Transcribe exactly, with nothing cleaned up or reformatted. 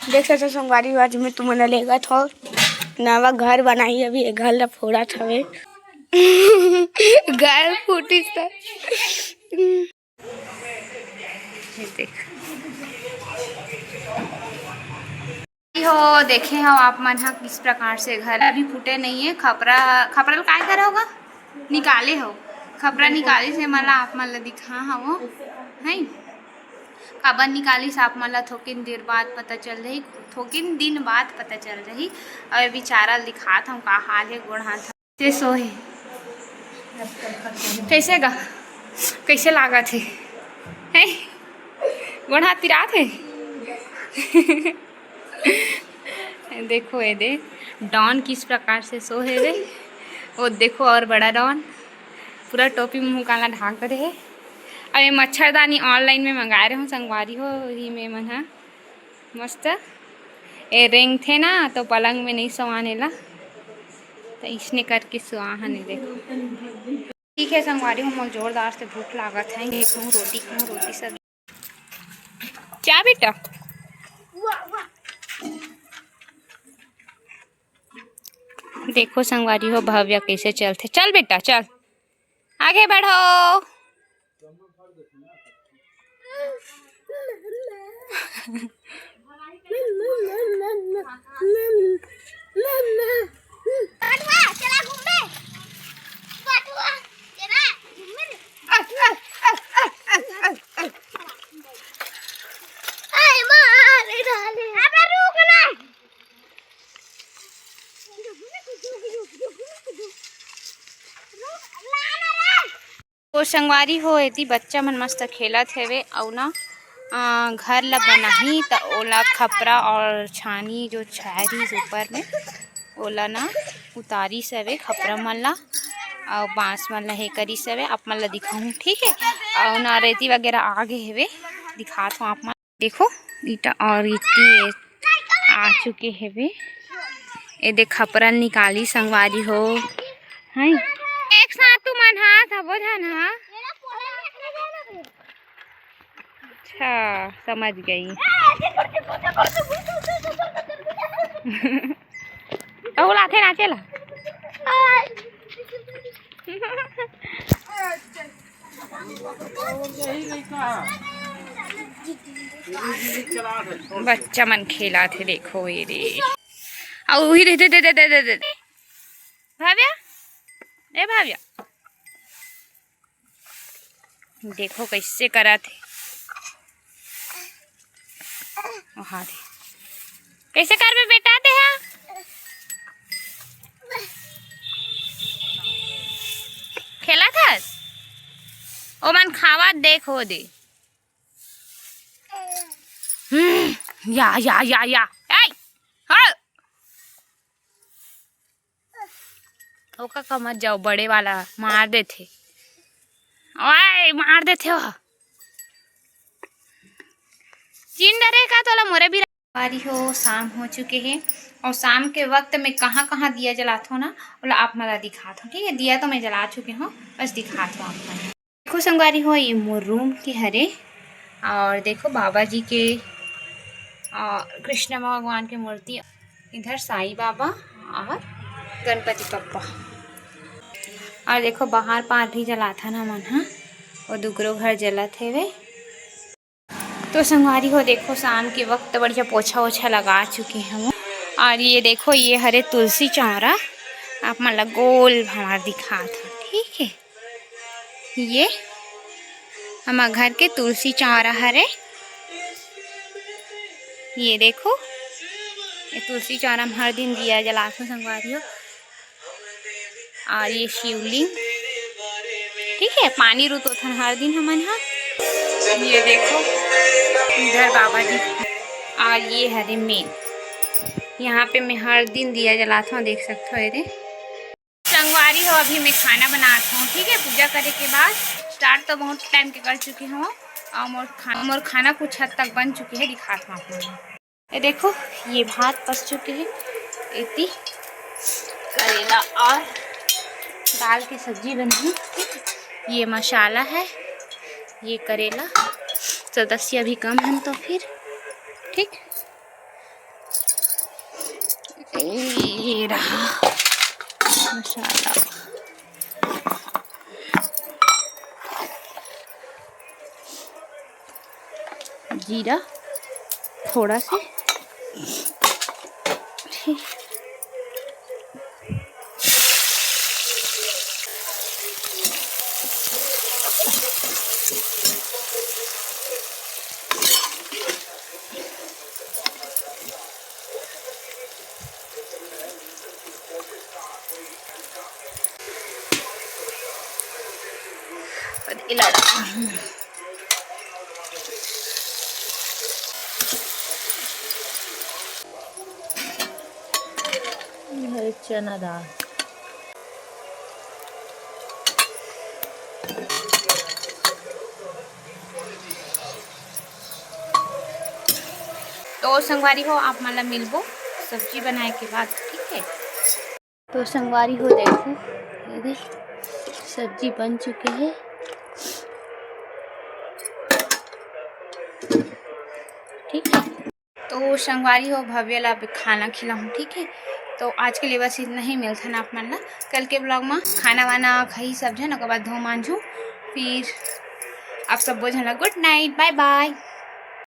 देख सकत हो संगवारी हो, आज मैं तुमन ला लेगत हो नवा घर बनाही। अभी ये घर ला फोड़त हवे। घर फूटिस त ये देख। हो देखे हो आप मन ह किस प्रकार से घर अभी फूटे नहीं है। खपरा, खपरा ल काय करे होगा, निकाले हो। खपरा निकाले से मला आप मन ला दिखा हवो है। काबर निकालिस आप मन ला थोकिन देर बाद पता चल रही, थोकिन दिन बाद पता चल रही। अउ ये बेचारा ल दिखात हूँ का हाल है, गोड़ हाथ से सोहे। कैसे गा, कैसे लागत है, हैं? गोड़ हाथ पिरात है। देखो ये दे, डॉन किस प्रकार से सो है रे। वो देखो, और बड़ा डॉन पूरा टोपी मुंह काला ढाक दे है। अब ये मच्छरदानी online में मंगाए रहे हूँ संगवारी हो, ही में मन हा मस्त ए रेंगथे ना, तो पलंग में नहीं सोआने ला, तो इसने करके सोआ हन। देखो, ठीक है संगवारी हो, मोर जोरदार से भूख लागत है। ये कहूँ रोटी, कहूँ रोटी सब। क्या बेटा? देखो संगवारी हो, भव्या कैसे चलथे। चल बेटा, चल, आगे बढ़ो। तो संगवारी हो, एती बच्चा मन मस्त खेलत हेवे अउ ना, अ, घर ला बनाही त ओला खपरा और छानी जो छारिस ऊपर में, ओला ना उतारिस हवे खपरा मन ला, अउ बांस मन ला हे करिस हवे। आप मन ला दिखाहूँ, ठीक है। अउ ना रेती वगैरह आ गे हेवे, दिखात हूँ आप मन। देखो, ईटा और ईटी आ चुके हेवे। ए देख, खपरा निकाली संगवारी हो, हैं? एक साथ तुमन हा, सबो झन हा। अच्छा, समझ गई। कहू लाथे नाचे ला। बच्चा मन खेलत हे, देखो ये रे। अउ उही रे, दे, दे, दे, दे, दे, दे। भाव्या, ए भाव्या, देखो कैसे करत हे। ओहा दे। कैसे करबे बेटा ते हा? खेलत हस? ओमन खावत देखो दे। हम्म, या, या, या, या। ए, हाँ। ओका का मत जाओ, बड़े वाला मार देथे। ओए, मार देथे ओह। चिन डरे का तोला मोरे भी। बारी हो, शाम हो चुके हे और शाम के वक्त में कहाँ-कहाँ दिया जलात हो ना, ओला आप मन ला दिखात हो, ठीक है? दिया तो मैं जला चुके हूँ, बस दिखात हो आप मन। देखो संगवारी हो, ये मोर रूम के हरे और देखो बाबा जी के और कृष्ण भगवान के मूर्ति, इधर साईं बाबा और गणपति बप्पा। और देखो बाहर पार भी जलाथन हमन ह, वो दुगरो घर जलत हेवे। तो संगवारी हो, देखो शाम के वक्त बढ़िया पोछा ओछा लगा चुके हवं। और ये देखो, ये हरे तुलसी चौरा, आप मन ला गोल भांवर दिखात हंव, ठीक है। ये हमर घर के तुलसी चौरा हरे। ये देखो, ये तुलसी चौरा में हर दिन दिया जलाथन संगवारी हो। और ये शिवलिंग, ठीक है, पानी रुतोथन हर दिन हमन ह। ये देखो, इधर बाबा जी, और ये हरे मेन, यहाँ पे मैं हर दिन दिया जलात हूँ, देख सकते हो। ये संगवारी हो, अभी मैं खाना बनात हूँ, ठीक है। पूजा करे के बाद start तो बहुत टाइम के कर चुकी हूँ और मोर खाना, मोर खाना कुछ हद तक बन चुकी है, दिखात हूँ आप लोगों को। ये देखो, ये भात पक चुके हैं। इतनी करेला और दाल की सब्जी बनी है, ठीक है। ये मसाला है, ये करेला, सदस्य अभी कम है तो फिर ठीक। ये रहा मसाला, जीरा थोड़ा से, ठीक। चना दाल। तो संगवारी हो, आप मन ला मिलबो सब्जी बनाए के बाद, ठीक है। तो संगवारी हो, देखो, ये देख, सब्जी बन चुके हैं, ठीक है। तो संगवारी हो, भव्य ला अभी खाना खिलाऊँ, ठीक है। तो आज के लिए बस इतना ही, मिलथन आप मन ला कल के ब्लॉग में। खाना वाना खाही सब झन, ओकर बाद धो मांजू, फिर आप सब झन ला गुड नाइट, बाय बाय।